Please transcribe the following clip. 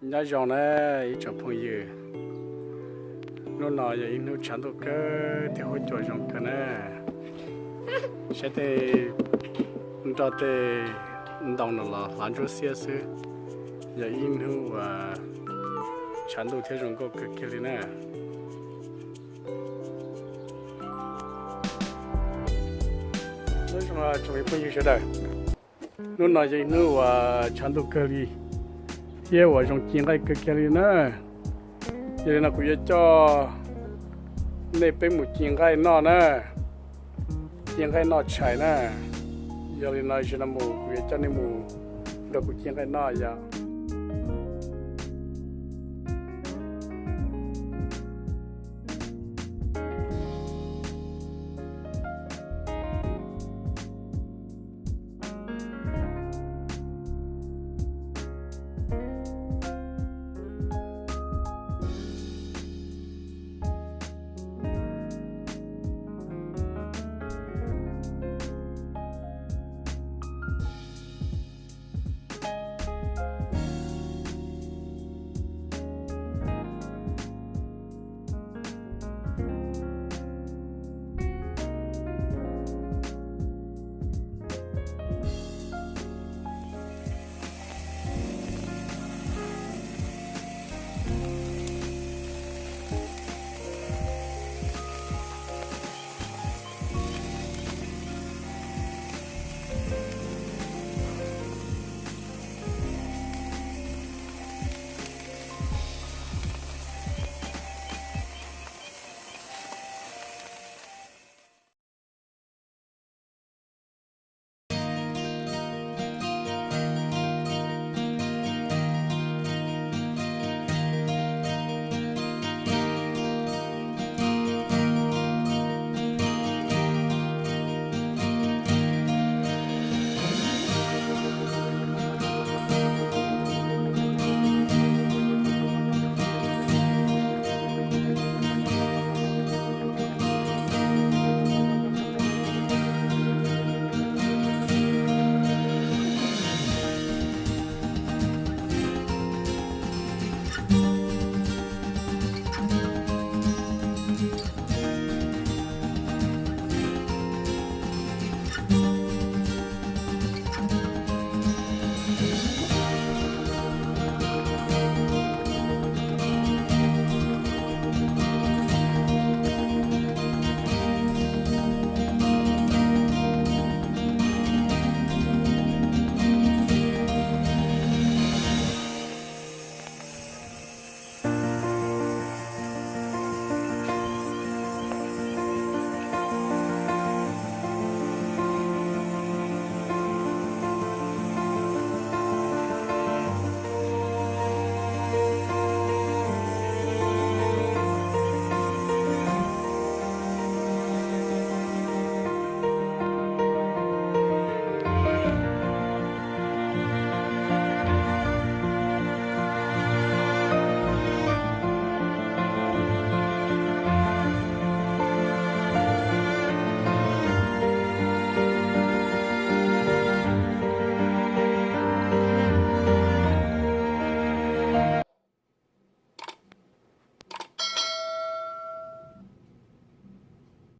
Nyob zoo na ib tsoom phooj ywg, hnub no yog ib hnub tshav ntuj kawg thiab huab cua zoo kawg na. Saib tej nroj tej ntoo no los hlav ntsuab xiab xwb. Yog ib hnub uas tshav ntuj thiab zoo nkauj kawg kiag li na. Nyob zoo tsoom phooj ywg sawv daws, hnub no yog ib hnub uas tshav ntuj kawg li thiab uas zoo ci nqaij kawg kiag li na. Yog li no kuv yuav coj nej peb mus ci nqaij noj na, ci nqaij noj tshais na. Yog li no zaum no mus kuv yuav coj nej mus nrog kuv ci nqaij noj yom.